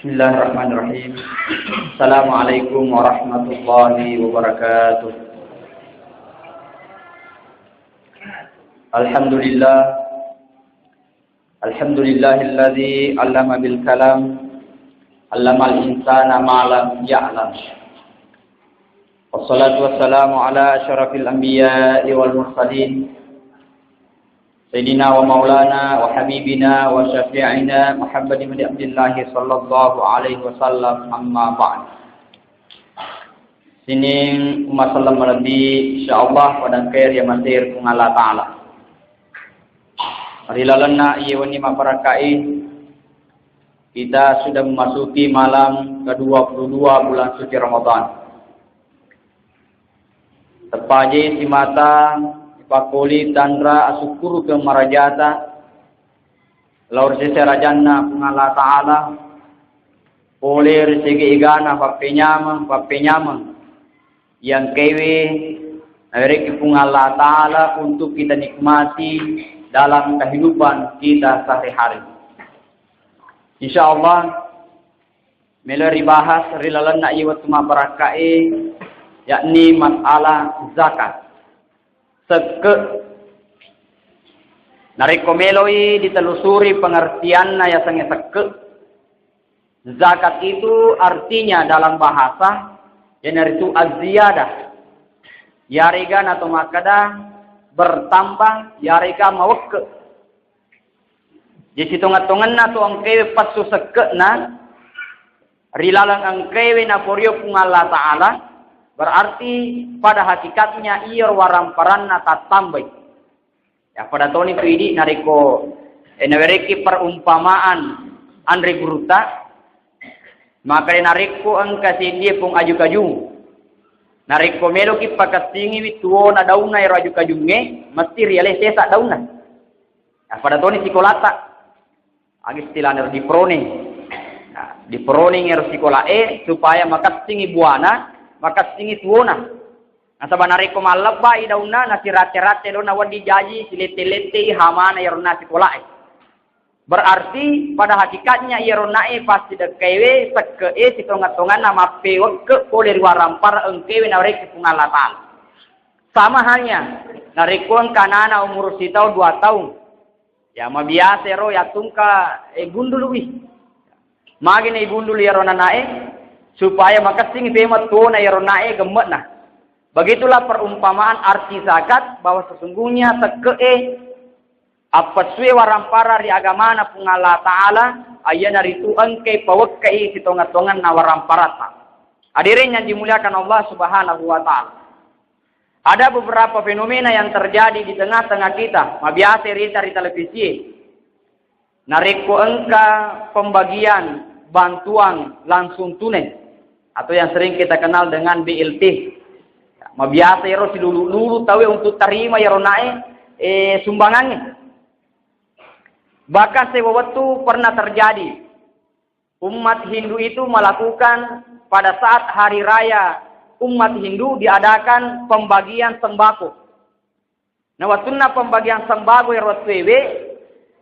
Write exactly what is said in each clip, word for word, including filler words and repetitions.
Bismillahirrahmanirrahim. Assalamualaikum warahmatullahi wabarakatuh. Alhamdulillah. Alhamdulillahilladzi allama bil kalam, allamal insana ma lam ya'lam. Wassalatu wassalamu ala asyrafil anbiya'i wal mursalin, sayyidina wa maulana wa habibina wa syafi'ina Muhammad ibn Abdillah sallallahu alaihi wasallam, amma ba'd. Sining umma selleng malebbi, insyaallah pada engkae riamasei ri Puang Allah Ta'ala. Ri lalenna iye wenni mabbarakkae, kita sudah memasuki malam kedua puluh dua bulan suci Ramadan. Teppaje simata ipakoli tanra asukkurukeng marajata lao ri sese rajanna Puang Allah Ta'ala, pole ri sege egana pappenyameng, pappenyameng yang kewe nawerekki Puang Allah Ta'ala untuk kita nikmati dalam kehidupan kita sehari-hari. Insyaallah, melo ribahas ri lalenna iye wettu mabbarakkae, yakni masalah zakat. Sekke. Narekko meloi ditelusuri pengertianna yasengnge sekke, zakat itu artinya dalam bahasa, iyanaritu az-ziyadah. Yarega nato makkeda bertambah, yarega mawekke. Jadi, sitongeng-tongenna tu engkaewe passu sekke'na ri laleng engkaewe naporio Puang Allah Ta'ala, berarti pada hakikatnya iyaro waramparanna tattambai. Ya, pada toni tu idi narekko, eh, nawerekki perumpamaan anre gurutta, maka narekko engka seddi pong aju-kajung, narekko meloki pakessingiwi tuona daunna ero aju-kajungnge, mesti rialai sesa daunna. Nah, pada toni sikolata. Agi istilahna ero diproning. Nah, diproning ero sikolae supaya makessingi buana, makessingi tuona. Nasaba narekko mallebbai daunna, nasiratte-ratte dona wedding jaji, silette-lettei hamana ero na sikolae. Berarti pada hakikatnya iyaro nae pasti dekkaiwe, sekke'e, sitonga-tonganna mappewekke pole ri warampara engkewe nawerekki Puang Allah Ta'ala. Sama halnya, narekko engka anana umur sitaung dua taung, ya, mabiasa ero yattungka, eh, gundului. Magi na ibundulu iyaro nanae, supaya makessing pemeng tuona iyaro nae gemme'na. Begitulah perumpamaan arti zakat, bahwa sesungguhnya sekke'e appessue warampara ri agamana Puang Allah Ta'ala, ayyana ritu engkai pawekkai sitonga-tonganna waramparatta. Hadirin yang dimuliakan Allah Subhanahu wa Ta'ala. Ada beberapa fenomena yang terjadi di tengah-tengah kita, mabiasa rita ri televisi. Narekko engka pembagian bantuan langsung tunai atau yang sering kita kenal dengan B L T, mabiasa ero silulu-lulu tawe untuk terima ero nae, eh, sumbangannya. Bahkan sewa wettu pernah terjadi, umat Hindu itu melakukan pada saat hari raya umat Hindu diadakan pembagian sembako. Nah, wettunna pembagian sembako ero wettuewe,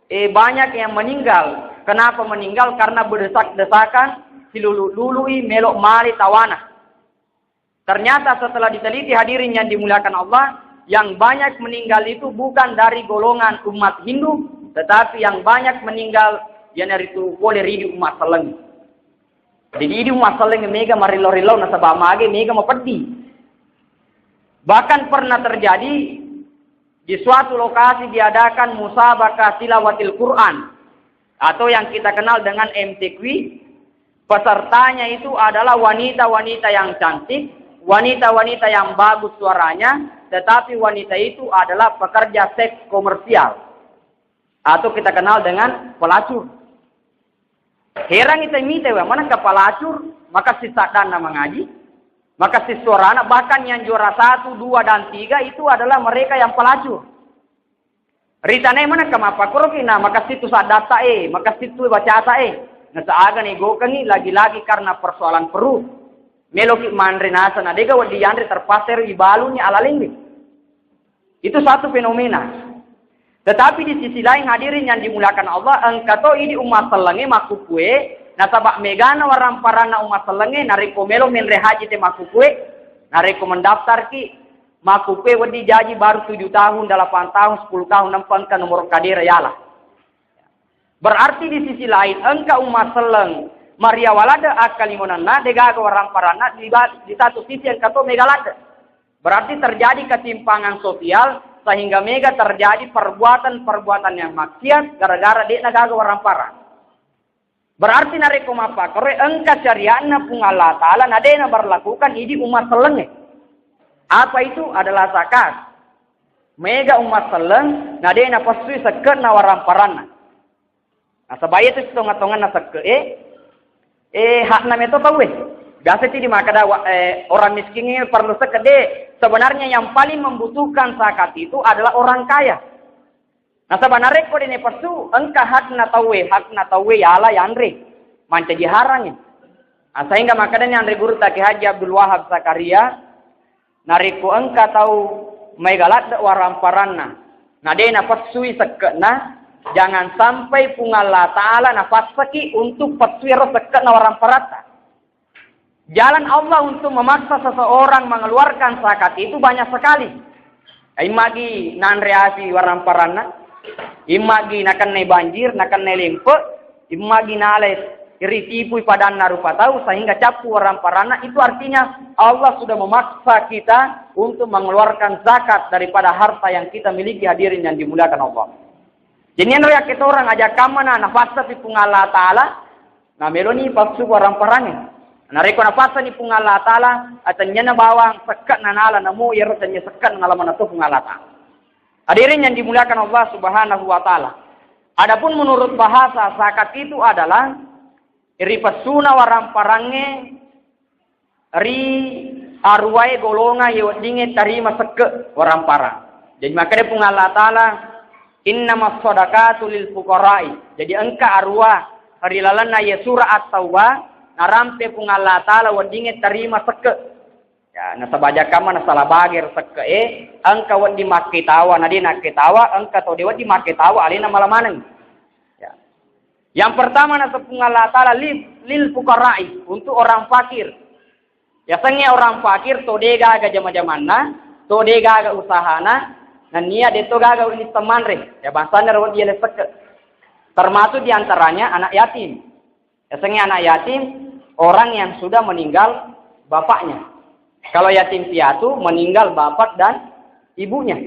eh, banyak yang meninggal. Kenapa meninggal? Karena berdesak-desakan, silulu-lului, melok male tawana. Ternyata setelah diteliti, hadirin yang dimuliakan Allah, yang banyak meninggal itu bukan dari golongan umat Hindu, tetapi yang banyak meninggal iyanaritu pole ridi umat selleng. Jadi idi umat selleng mega marillau-rillau nasaba mage mega mapeddi. Bahkan pernah terjadi di suatu lokasi diadakan musabaqah tilawatil Quran atau yang kita kenal dengan M T Q. Pesertanya itu adalah wanita-wanita yang cantik, wanita-wanita yang bagus suaranya, tetapi wanita itu adalah pekerja seks komersial atau kita kenal dengan pelacur. Herangngi temita, wa, manengka pelacur, makessing saddanna mengaji, makessing suarana, bahkan yang juara satu, dua, dan tiga itu adalah mereka yang pelacur. Ritanae manengka mappakkoroki na makessing tu saddatta e, makessing tu bacata e. Nasaaga negokengi lagi-lagi karena persoalan perut. Meloki manre naseng na dega wedding yanre terpaksa ero ibaluni alalengwe. Itu satu fenomena. Tetapi di sisi lain, hadirin yang dimuliakan Allah, engka to idi umat sellengnge makkukkue, Nasaba megana waramparanna umma sellengnge, narekko melo menre haji te makkukue, narekko mendaftarki, makkukue wedding jaji baru tujuh tahun, delapan tahun, sepuluh tahun, nempa engka nomor kadera yala. Berarti di sisi lain, engka umma selleng mariawa ladde akkalimonenna, degaga waramparanna, di, di satu sisi engka to mega ladde. Berarti terjadi ketimpangan sosial, sehingga mega terjadi perbuatan-perbuatan yang maksiat gara-gara de'na gaga waramparang. Berarti narekko mappakkoro, engka syariatna Puang Allah Ta'ala na de'na berlakukan idi umma sellengnge. Apa itu? Adalah zakat. Mega umma selleng, na de'na pessui sekke'na waramparanna. Nasaba iyatu sitonga-tonganna sekke e, eh, hakna meto tauwe. Biasa ti dimakkeda, wa-, eh, orang miskin ini perlu sekke. De, sebenarnya yang paling membutuhkan zakat itu adalah orang kaya. Nasaba narekko de' nepessu, engka hakna tauwe, hakna tauwe yala yanre, mancaji harangngi. Nah, sehingga makkedani anre gurutta Kiai Haji Abdul Wahab Zakaria, narekko engka tau maega ladde waramparanna, na de' napessui sekke'na, jangan sampai Puang Allah Ta'ala napassaki untuk pessui ero sekke'na waramparatta. Jalan Allah untuk memaksa seseorang mengeluarkan zakat itu banyak sekali. Immagi nanre api waramparanna, immagi nakennai banjir, nakennai lempe, immagi nalai ritipui padanna rupa tau sehingga cappu waramparanna, itu artinya Allah sudah memaksa kita untuk mengeluarkan zakat daripada harta yang kita miliki, hadirin yang dimuliakan Allah. Jadi, enro yakketorang aja kammana napassapi Puang Allah Ta'ala, nameloni passu waramparangnge. Narekko napassani Puang Allah Ta'ala, atennyana bawang sekke'na nala namo iyaro tennya sekke'na nala manatto Puang Allah Ta'ala. Hadirin yang dimuliakan Allah Subhanahu wa Ta'ala. Adapun menurut bahasa, zakat itu adalah ripessuna waramparangnge ri aruwae golongang ye weddingnge tarima sekke waramparang. Jadi, makkeda Puang Allah Ta'ala, "Innamas shadaqatu lil fuqara'i." Jadi, engka aruwa ri lalenna ye surah At-Taubah, narampe Puang Allah Ta'ala weddingnge tarima sekke. Ya, nasaba jakkamma nasala bage ro sekke e, engka wedding makketawa, na de nakketawa, engka to de wedding makketawa, alena mala maneng. Ya. Yang pertama, naseng Puang Allah Ta'ala, lil, lil fuqara'i, untuk orang fakir. Yasengnge orang fakir, to de gaga jama-jamanna, to de gaga usahana, nennia de to gaga wini temmanre. Ya, bangsana ro wedding yale sekke. Termasuk diantaranya anak yatim. Yasengnge anak yatim, orang yang sudah meninggal bapaknya. Kalau yatim piatu, meninggal bapak dan ibunya.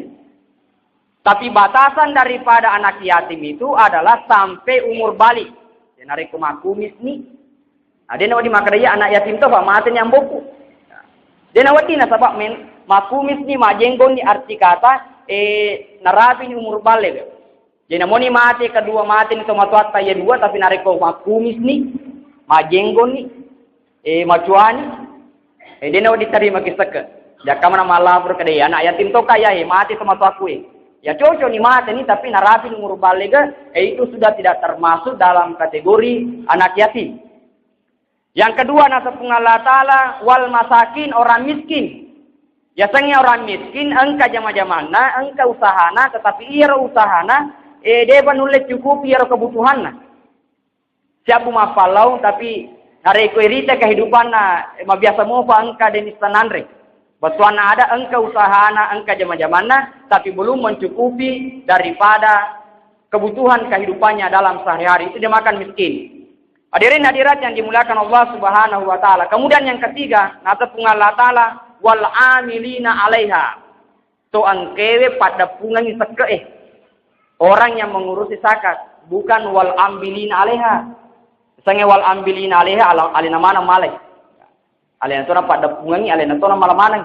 Tapi batasan daripada anak yatim itu adalah sampai umur balik. Ya, narekko makkumisni. Nah, de nawedding makkeda, "Iya, anak yatim to, Pak, mateni amboku." De nawedding, nasaba men-, makkumisni, majjenggonni, arti kata, eh, narapini umur balle. Jadi, namoni mate kedua, mateni tomatoatta iya dua, tapi narekko makkumisni, majjenggonni, eh, macuani, eh, de nawedding tarimaki sekke. Jakkamana mallapor kede, "Anak yatim toka iya, eh, mate tomatoakku, eh." Ya cocok ni mateni, tapi narapini umur balega, eh, itu sudah tidak termasuk dalam kategori anak yatim. Yang kedua, naseng Puang Allah Ta'ala, wal masakin, orang miskin. Yasengnge orang miskin, engka jama-jamanna, engka usahana, tetapi iyaro usahana, eh, depa nulle cukupi iyaro kebutuhanna. Siabbu mappallau, tapi narekko irita kehidupanna, eh, mabiasa mopa engka deni sananre. Bettuanna ada engka usahana, engka jama-jamanna, tapi belum mencukupi daripada kebutuhan kehidupannya dalam sehari-hari. Itu dinamakan miskin. Hadirin hadirat yang dimuliakan Allah Subhanahu wa Ta'ala. Kemudian yang ketiga, naseng Puang Allah Ta'ala, wal amilina alaiha. To engkewe paddeppungengngi sekke'e. Orang yang mengurusi zakat, bukan wal amilina alaiha. Yasengnge wal amilina alaiha, ala-, alena maneng malai. Alena tona paddeppungengngi, alena tona mala maneng.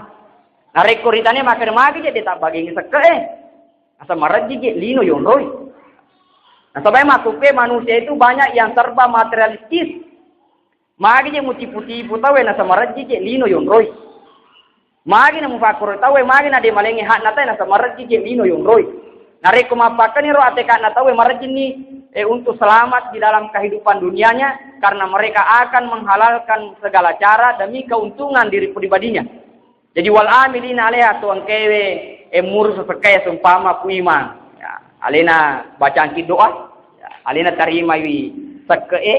Narekko ritane makkeda magi je de tabbagengngi sekke'e. Asa marejji je lino yonroi. Nasaba makkukue manusia itu banyak yang serba materialistis. Magi je mutipu-tipu tauwe, nasa marejji je lino yonroi. Magi na mufakkoro tauwe, magi na de malengngi hakna tauwe, nasa marejji je lino yonroi. Narekko mappakkaniro atekakna tauwe, marejjini, eh, untuk selamat di dalam kehidupan dunianya, karena mereka akan menghalalkan segala cara demi keuntungan diri pribadinya. Jadi, wal amilina alaiha, to engkewe, eh, muru sesekkae, seumpama ku imang. Ya, alena bacangki doa, ya, alena tarimai sekke'e,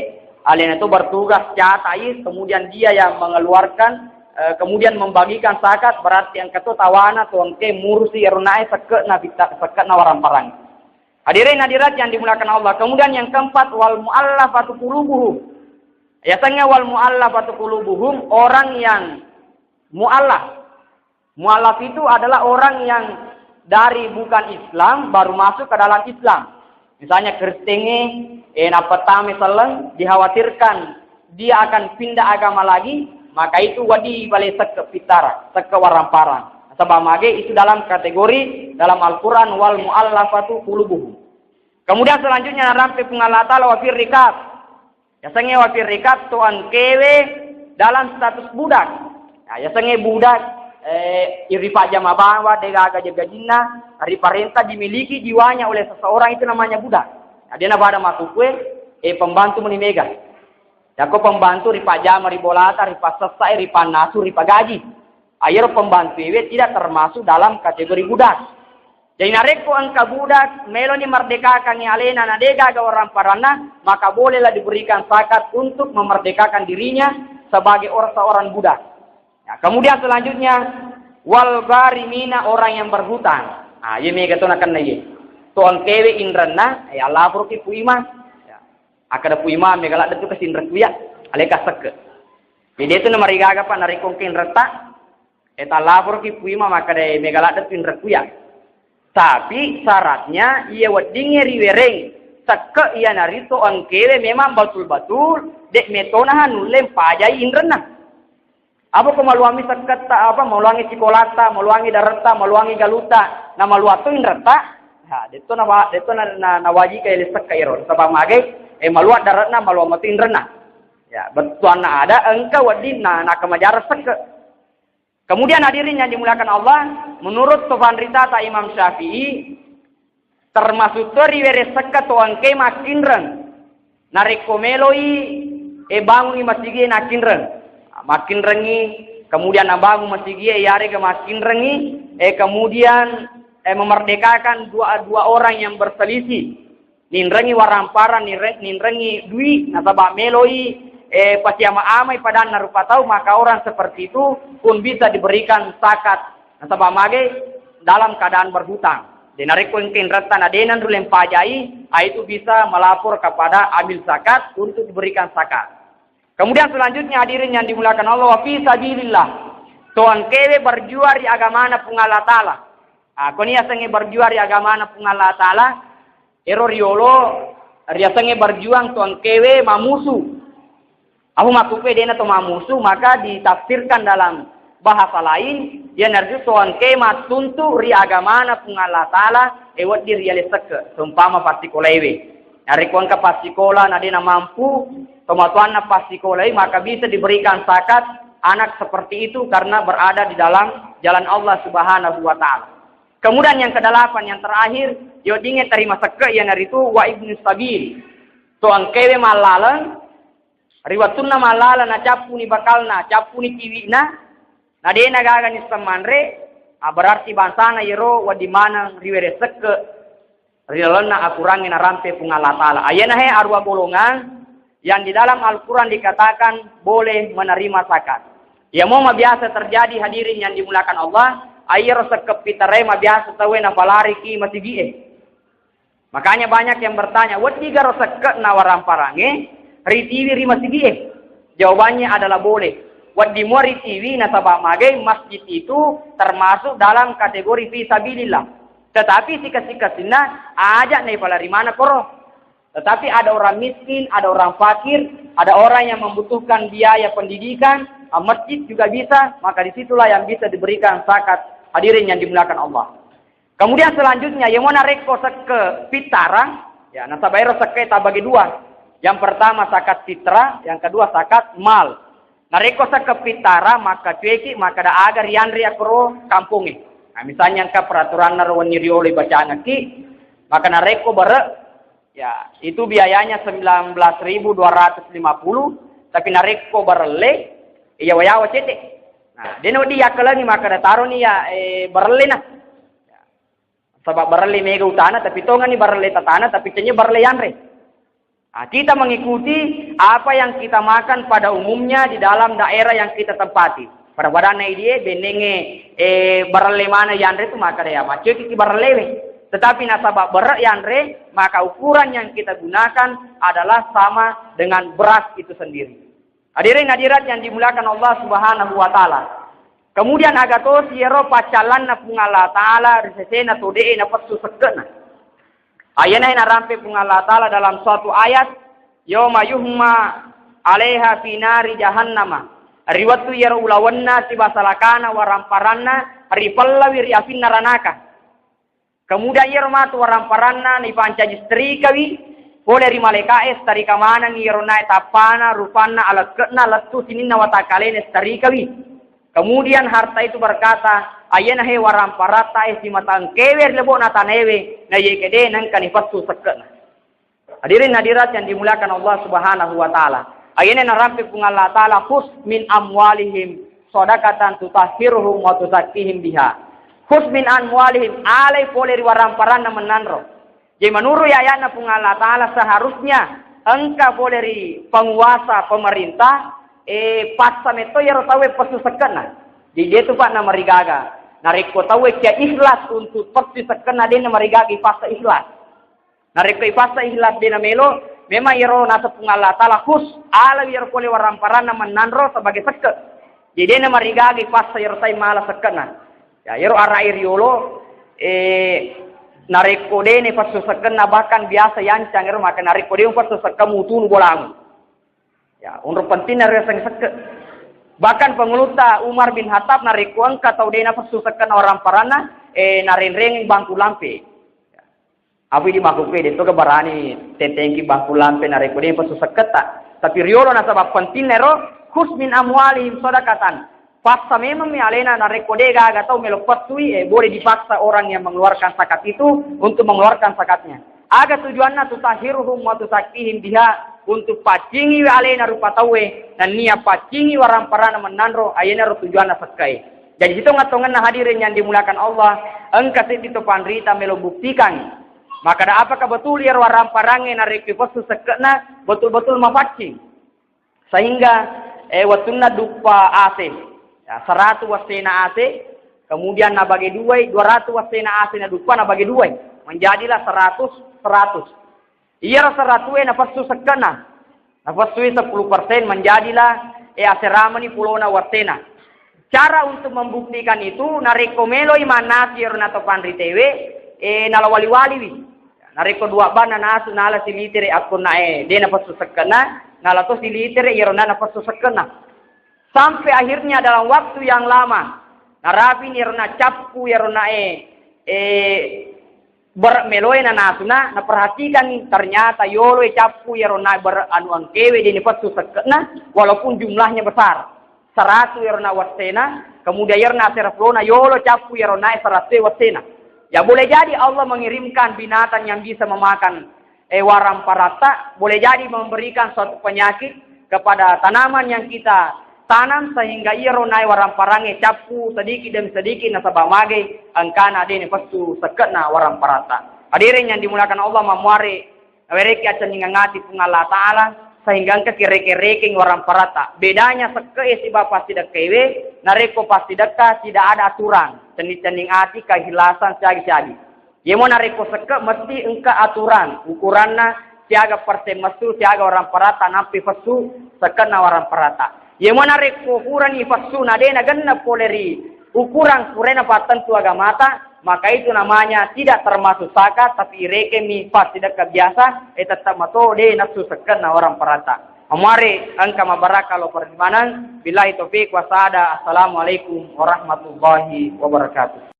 Alena tu bertugas catai, kemudian dia yang mengeluarkan, eh, kemudian membagikan zakat, berarti engka to tawana to engke murusi ero nae sekke'na pita-, sekke'na warang parang. Hadirin hadirat yang dimuliakan Allah. Kemudian yang keempat, wal muallafatu qulubuhum. Yasengnge wal muallafatu qulubuhum, orang yang muallaf. Muallaf itu adalah orang yang dari bukan Islam baru masuk ke dalam Islam. Misalnya Kristengnge, eh, napattama selleng, dikhawatirkan dia akan pindah agama lagi, maka itu wedding bale sekke pittara, sekke warang parang. Sebab mage itu dalam kategori dalam Al-Quran wal muallafatu qulubuhum. Kemudian selanjutnya narampe Puang Allah Ta'ala wa fir riqab. Yasengnge wa fir riqab to engkewe dalam status budak. Nah, yasengnge budak, eh, ripajjama bawa, degaga gajinna, riparenta dimiliki jiwanya oleh seseorang itu namanya budak. Nah, dia napada makkukue, eh, pembantu meni mega. Yako pembantu ripajjama ribolata, ripassessae, ripannasu, ripagaji. Ayero pembantu ewe tidak termasuk dalam kategori budak. Jadi narekko engka budak meloni merdekakangngi alena na degaga warang paranna, maka bolehlah diberikan zakat untuk memerdekakan dirinya sebagai or-, seorang budak. Ya, kemudian selanjutnya, wal gharimina, orang yang berhutang. Nah, iye mega to nakenna iye. To engkewe inrenna, ya laporoki Pu Imam. Ya. Akkeda Pu Imam, mega ladde tu kasi inrekku ya, aleka sekke. Jadi itu namarigaga Pak narekko engka inretta, eh, talaporoki Pu Imam makkeda mega ladde tu inrekku ya. Tapi syaratnya iya weddingnge riwereng sekke iyanaritu engkewe memang batul-batul de metona nulle mpajai inrenna. Apa ko maluami sekketta, apa maluangi sikolatta, maluangi daretta, maluangi galuta, na maluatto inretta? Ha, detto na wa-, detto na, na, nawajika ile sekka iro. Saba magai, eh, maluat daretna, maluat matu inrenna. Ya, bettuanna ada engka wedding na, na kemajara sekke. Kemudian hadirin yang dimuliakan Allah, menurut to panritata Imam Syafi'i, termasuk to riwere sekka to engke makkinreng. Narekko meloi, eh, bangungi masigie nakkinreng. Makkinrengi, kemudian nabangung masigie, yarega makkinrengi, eh, kemudian, eh, memerdekakan dua, dua orang yang berselisih. Ninrengi warampara, nire-, ninrengi dui, nasaba meloi, eh, pasiama-amai padanna rupa tau, maka orang seperti itu pun bisa diberikan zakat. Nasaba mage dalam keadaan berhutang. De narekko engka inretta na de nanrulle mpajai, ah, itu bisa melapor kepada amil zakat untuk diberikan zakat. Kemudian selanjutnya hadirin yang dimuliakan Allah, wa fi sabilillah. To engkewe berjuang ri agamana Puang Allah Ta'ala. Ah, koni yasengnge berjuang ri agamana Puang Allah Ta'ala, ero riolo riasengnge berjuang to engkewe mamusu. Apa makkukue dena to mamusu, maka ditafsirkan dalam bahasa lain, iyanaritu to engke mattuntu ri agamana Puang Allah Ta'ala, e wedding riale sekke, seumpama passikolaiwe. Narekko engka passikola na dena mampu, tomatoanna passikolai, maka bisa diberikan zakat anak seperti itu karena berada di dalam jalan Allah Subhanahu wa Ta'ala. Kemudian yang kedelapan, yang terakhir, yo dinge terima sekke, iyanaritu wa ibnu sabil. To engkewe mallaleng, ri wettunna mallala nacappuni bakalna, cappuni tiwi'na, na de nagaga nisseng manre, ah, berarti bangsana yero wedding maneng riwere sekke ri lalenna akurangnge narampe Puang Allah Ta'ala. Ayana he arua golongan yang di dalam Al-Quran dikatakan boleh menerima zakat. Yamo mabiasa terjadi hadirin yang dimuliakan Allah, ayero sekke pitarae mabiasa tauwe napalariki masigi'e. Makanya banyak yang bertanya, wedding garo sekke'na waramparangnge ritiwi ri masigi'e? Jawabannya adalah boleh. Wedding mua ritiwi nasaba magai masjid itu termasuk dalam kategori fi sabilillah. Tetapi sikasi-kasinna aja naipalarimana koro. Tetapi ada orang miskin, ada orang fakir, ada orang yang membutuhkan biaya pendidikan, ah, masjid juga bisa, maka disitulah yang bisa diberikan zakat. Hadirin yang dimuliakan Allah. Kemudian selanjutnya, yemo narekko sekke pittara, ya, nasaba ero sekke tabagi dua. Yang pertama zakat fitrah, yang kedua zakat mal. Narekko sekke pittara, maka cueki, maka da aga rianre akkoro kampongnge. Nah, misalnya engka peraturanna ro wenni riolo ibacangekki, maka narekko bere, ya, itu biayanya sembilan belas ribu dua ratus lima puluh, tapi narekko barelle, yawa-yawa cete. Nah, dena wedding yakkalengi maka da taroni ya, eh, barelle na. Saba barelle mega utana, tapi tongani barelle tatana, tapi cenye barelle yanre. Nah, kita mengikuti apa yang kita makan pada umumnya di dalam daerah yang kita tempati. Pada-padanna idie, bennenge, eh, barelle mana yanre tu maka daya macet ki barellewe. Tetapi nasaba berre yanre, maka ukuran yang kita gunakan adalah sama dengan beras itu sendiri. Hadirin hadirat yang dimuliakan Allah Subhanahu wa Ta'ala. Kemudian aga tosi ero paccallanna Puang Allah Ta'ala ri sesena tode'e na pessu sekke'na. Ayana narampe Puang Allah Ta'ala dalam suatu ayat, "Yauma yuhma alaiha fi nari jahannama." Ri wettu iyaro ulawenna sibasalakana waramparanna ripellawi ri apinna ranaka. Kemudian iyaro matu waramparanna nipancaji setrikawi pole ri malaika'e, setrika maneng iyaro nae tappana, rupanna, alekke'na, lettu sininna watakkalena setrikawi. Kemudian harta itu berkata, "Ayena he waramparatta e simatangkewe ri lebo'na tanaewe, na yekede nengka nipessu sekke'na." Hadirin hadirat yang dimuliakan Allah Subhanahu wa Ta'ala. Ayana narampe Puang Allah Ta'ala, "Khudz min amwalihim shadaqatan tutahhiruhum wa tuzakkihim biha." "Khudz min amwalihim," alai pole ri waramparanna mennanro. Jadi menurut ayatna Puang Allah Ta'ala, seharusnya engka pole ri penguasa, pemerintah, eh, passa metto iyaro tauwe pessu sekke'na. Jadi dia tu Pak namarigaga. Narekko tauwe cia ikhlas untuk pessu sekke'na, de namarigaga ipassa ikhlas. Narekko ipassa ikhlas de namelo, memang iyaro naseng Puang Allah Ta'ala, "Khudz," ala iyaro pole waramparanna mennanro sebagai sekke'. Jadi de namarigaga ipassa iyaro tai mala sekke'na. Ya, iyaro ara'i riolo, eh, narekko de ne pessu sekke'na, bahkan biasa yancang ero maka narekko de pessu sekke'mu, utunu bolamu. Ya, unro pentingna riaseng sekke'. Bahkan pengulutta Umar bin Khattab narekko engka tau de napessu sekke'na waramparanna, eh, narenreng bangku lampe. Apa idi makkukkue, de to ga barani tetengki bangku lampe narekko de pessu sekke'ta. Tapi riolo nasaba pentingna ero, "Khudz min amwalihim shadaqatan." Passa memang mi alena narekko de gaga tau melo pessui, eh, boleh dipaksa orang yang mengeluarkan zakat itu untuk mengeluarkan zakatnya. Aga tujuanna, "Tutahhiruhum wa tuzakkihim biha," untuk paccingi alena rupa tauwe, nennia paccingi waramparanna mennanro, ayenaro tujuanna sekke'e. Jadi, sitonga-tongenna hadirin yang dimuliakan Allah, engka seddi to panrita melo buktikan. Maka da apakah betul iyaro waramparangnge narekko pessu sekke'na betul-betul mapaccing? Sehingga, eh, wettunna duppa ase, ya, seratu wassena ase, kemudian nabage duai, dua ratu wassena ase na duppa nabage duai, menjadilah seratus, seratus. Iyaro seratue napessu sekke'na, napessui sepuluh persen, menjadilah, eh, aseramani pulona wassena. Cara untuk membuktikan itu, narekko meloi mannasi iyaro nato panritewe, eh, nala wali-waliwi. Narekko dua bang nanasu nala silitere akkonnae, de napessu sekke'na, nala to silitere iyaro na napessu sekke'na. Sampai akhirnya dalam waktu yang lama, narapini iyaro na cappu iyaro nae, eh, ber-, meloe nanasuna, naperhatikan ternyata yoloe cappu iyaro na ber-, anu engkewe de napessu sekke'na, walaupun jumlahnya besar. Seratu iyaro na wassena, kemudian iyaro na asera pulona yolo cappu iyaro nae seratue wassena. Ya, boleh jadi Allah mengirimkan binatang yang bisa memakan, eh, waramparatta, boleh jadi memberikan suatu penyakit kepada tanaman yang kita tanam sehingga iyaro nae waramparangnge cappu sedikit demi sedikit nasaba mage engkana de napessu sekke'na waramparatta. Hadirin yang dimuliakan Allah, mammuare nawereki acenningeng ati Puang Allah Ta'ala, sehingga engka kireke-rekeng waramparatta. Bedanya sekke'e siba passidekkaewe, narekko passidekka tidak ada aturan, cenning-cenning ati, keikhlasan, siagi-siagi. Yemo narekko sekke' mesti engka aturan, ukuranna siaga persen messu, siaga waramparatta nampe pessu sekke'na waramparatta. Yemo narekko purani pessu na de nagenna pole ri ukuran purana pattentu agamata, maka itu namanya tidak termasuk zakat, tapi irekemi passidekka biasa, eh, tetap mato de napessu sekke'na waramparatta. Amare engka mabaraka lo perlimaneng. Billahi taufiq wasada. Assalamualaikum warahmatullahi wabarakatuh.